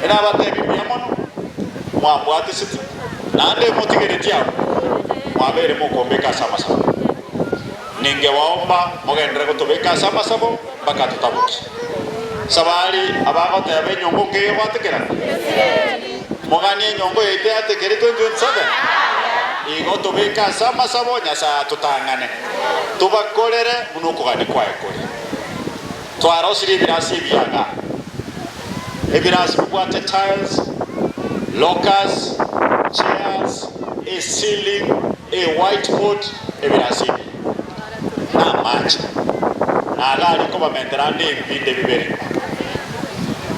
Nabatebi mbuya mono, mwambwatisete, naende motigeretie abwo, mwabeire mokombeka ase amasabo. Ningebaomba mogenderere gotobeka ase amasabo mpaka totaboke. Sabari abagoteba enyongo nkeiyo gwatekera? Moganie enyongo yaito yatekere 2027? Igo tobeke ase amasabo Nyasae atotang'ane, tobakorere buna okogania kwaye kore. Twarosirie ebirasi ebiya igaa, ebirasi bibwate tiles, lockers, chairs, a ceiling, a whiteboard, ebirasi ebiya, na amache, na iga aria nkobamentera ande ebibinde bibere.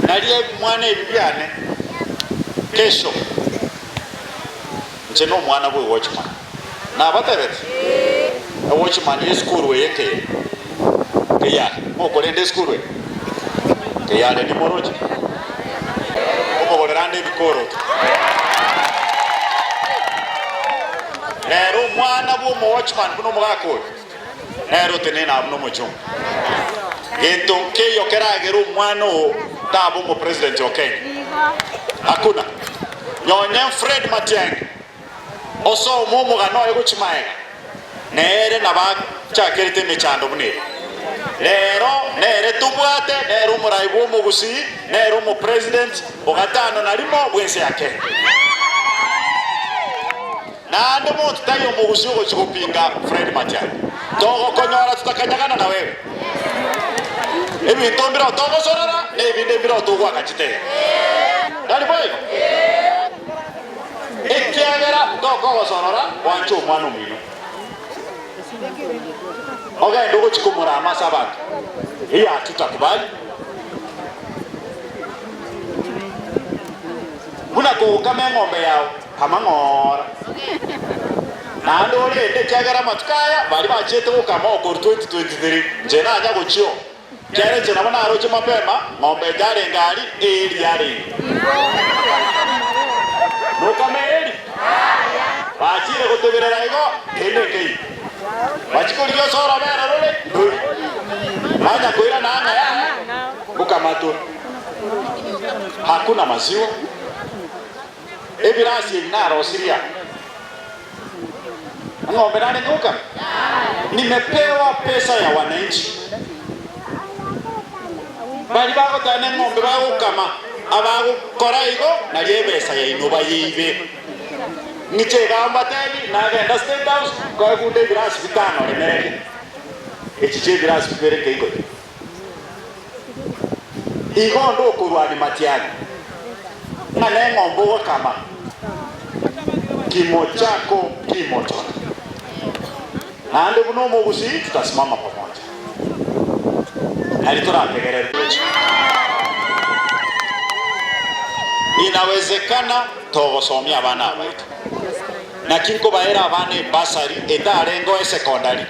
Nario ebimwana ebi biane kesho, inche nomwana bwe watchman. Nabatebetie, Ewatchman y'esukuru eye nkeye, nkeyare. Mokorenda esukuru eye? Nkeyare nimoroche. Nkomogorera ande ebikoroto. Rero omwana bw'omowatchman buna omogaka oyo, nere otenene aa buna omochungu. Gento nkeiyo keragere omwana oo taba omopresident o Kenya. Hakuna. Nonye Fred Matiang'i Osome omogano oye gochia magega, nere nabachakerete emechando buna eye. Rero nere tobwate, nere omorai bw'omogusii, nere omopresident o gatano na rimo bw'ense ya Kenya. Naende monto taiyo omogusii ogochia gopinga Fred Matiang'i. Togokonyora totakanyagana na wewe. Ebinto mbireo togosorora, na ebinde mbireo togoaka chitege. Tari boigo? Ekiagera tokogosorora gwancha omwana omino, ogende ogochia komorama ase abanto, eyio hatutakubali. Buna kogokama eng'ombe yao, kama ng'ora, naende orende, ekiagera amatuko aya baria bachiete gokama okorwa 2023, inche nanya gochia oo. Kera inche nabo naroche mapema, ng'ombe yarenge aria, eeri yarenge. Nokama eeri? Bachire goteberera igo, kende nkeiyo. Bachia korigia ase orobere rore, ndori. Banya koirana ang'e yaya, ngokamatore. Hakuna maziwa. Ebirasi ebi narosirie aa. Eng'ombe narenge gokama? Nimepewa pesa ya wananchi. Baria bagoteba neng'ombe bagokama, abagokora igo nario ebesa yaino bayeibe. Ng'iche igaa mbatebi, nagenda State House, nkoegunda ebirasi bitano remereria. Echi chiebirasi bibere nkeikoria. Igo onde okorwania matiang'i, ng'a neng'ombe ogokama, kimo chako kimotora. Naende buna omogusii tutasimama pamoja, nari torategererwe. Inawezekana togosomia abana aba baito. Naki nkobaera abana ebasari etarengeo esekondari.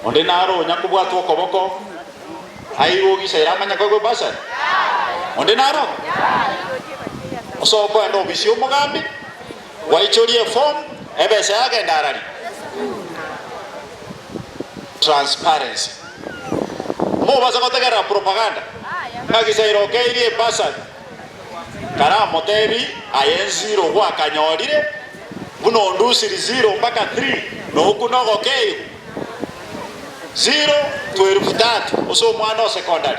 Onde naro onya kobwatwa okoboko airwe ogisaire amanye koegwa ebasari? Onde naro? Osoe okoenda obisi y'omogambi, gwaichoria eform, ebesa yagenda arari? Transparency. Mobasa gotegerera propaganda ng'a Gisairo okeirie ebasari. Karamotebi, Aye nziro gwakanyorire, buna ondusiri ziro mpaka three, noku nogokeigwa. Ziro to elfu tatu ase omwana o secondary,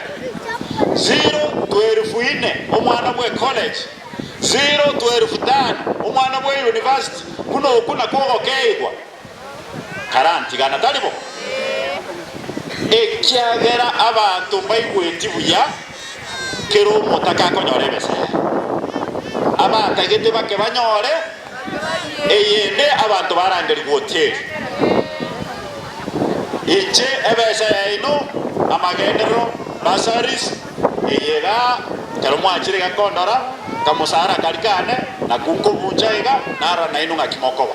ziro to elfu ine omwana bwe college, ziro to elfu tano omwana bwe university, buna oku nakwo ogokeigwa. Karantigana, tari bo? Ekiagera abanto mbaigweti buya kera omotaka akonyora ebesa yaye. Abatagete bake banyore eyende abanto barangerigwe hoteli. Inche ebesa yaino, amagenderero, bursaries, eye igaa, ekero mwachire iga kondora, kamosara kari kane, nakwo nkobuncha iga, narora nainwe ng'aki mokoba.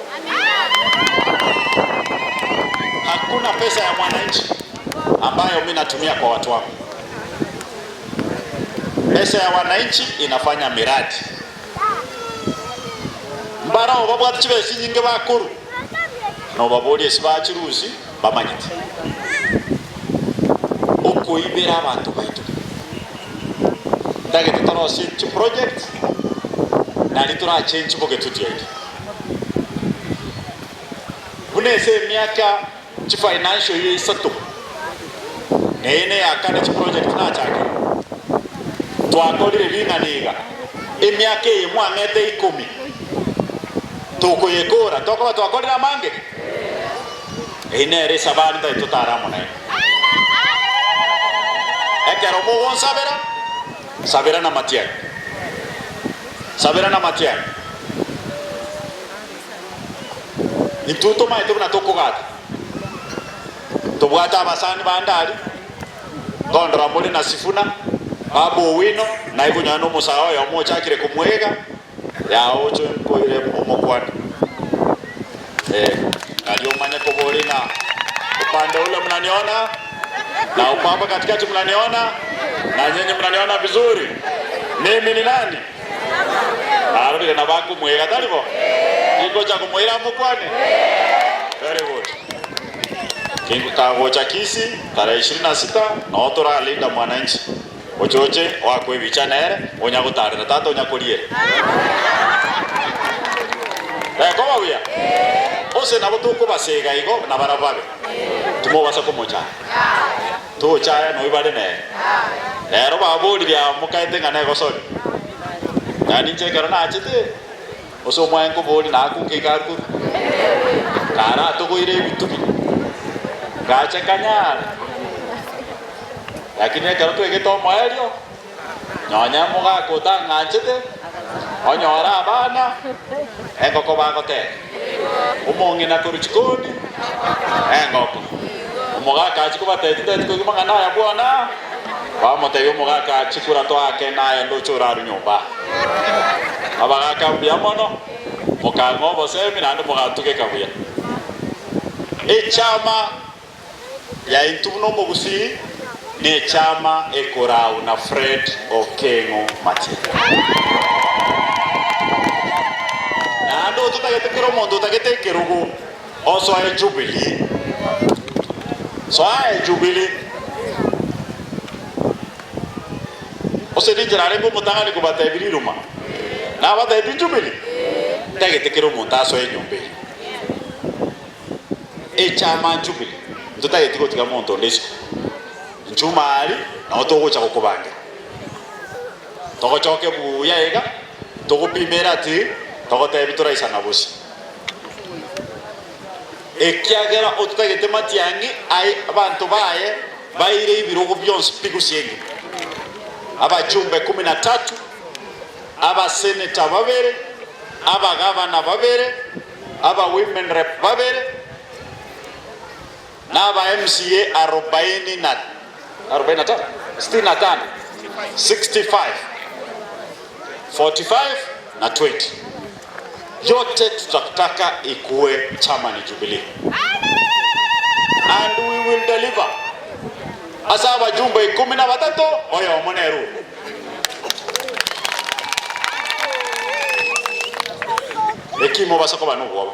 Hakuna pesa ya mwananchi ambayo mi natumia kwa watu wangu. Pesa ya wananchi inafanya miradi. Mbarao babwate chibesa chinyinge bakoru nobaborie ase bachirusi bamanyete. Okoibera abanto baito. Ntagete toro. Torosie chiprojects nari torachange bogetutu yaito. Buna ase emiaka chifinancial year isato na eye neya kane chiproject nachakire, twakorire ring'ana iga, emiaka eye mwang'ete ikomi tokoyekora tokoba twakorire amange? Eyio nere esabari ntari totare amo naye. Ekero mogonsabera, sabera namatiang'i, sabera namatiang'i. Intwe tomaete buna tokogata, tobwate abasani bande aria, nkondora more na Sifuna, Babu Owino, naye konyora nomosae oyomo ochakire komwega, Yao oche nkoire omokwane. Eh, nario omanye kobori ng'a upande ule mnaniona na uko hapa katikati mnaniona na nyinyi mnaniona vizuri. Mimi ni nani? Narorire nabo akomwega tari bo? Ingocha komoira amokwane? Very good. Kingo kagocha Kisii tarehe ishirini na sita noo toralinda mwananchi. Ochoche oakwe ebicha nere, onya gotaarera tata onya koriera. Ekoba buya? Ose nabo tokobasega igo nabarabwo babe. Timobasa komochaya. Tochaya noyo bare nere. Rero baboririe aa mokaete ng'a negosori. Yaani inche ekero nachete, ose omwaye nkoboria nakunke iga arure. Karatogoire ebitugi, ngache kanyare. Lakini ekero twegete omoerio, nonya omogaka otang'anchete, onyore abana, engoko bagoteba, omong'ina korwa chikoni, engoko. Omogaka achia kobatebia tintageti koigwa mang'ana aya bwona, bamotebia omogaka chikura toake naye ndoche orarwe nyomba. Abagaka mbuya mono, mokang'a obosemi naende mogantugeka buya. Echama Yaintwe buna omogusii nechama ekorau na Fred Okengo Matiang'i. Naende ototagete kera omonto otagete ekerogo osoe Jubilee. Soa Jubilee. Ose ninche narenge omotang'ani kobatebia riruma. Nabatebi Jubilee. Ntagete kera omonto asoe enyomba eyio. Echama Jubilee, ntotageti gotiga monto onde isiko. Inchuma aria nao togocha gokobangera. Togochoke buya iga, togopima eratiri, togotebi toraisana bosie. Ekiagera ototagete matiang'i aye abanto baye baire ebirogo bionsi pi gusii engima. Abajumbe kumi na tatu, abaseneta babere, abagavana babere, aba women rep babere, na aba MCA arobaini na arobaini na tano? Sitini na tano, 65, 45 na 20 yote tutataka ikuwe chama ni Jubilee and we will deliver ase abajumbe ikomi na batato oyomo nere oyo. Eki mobasa koba nobwoba.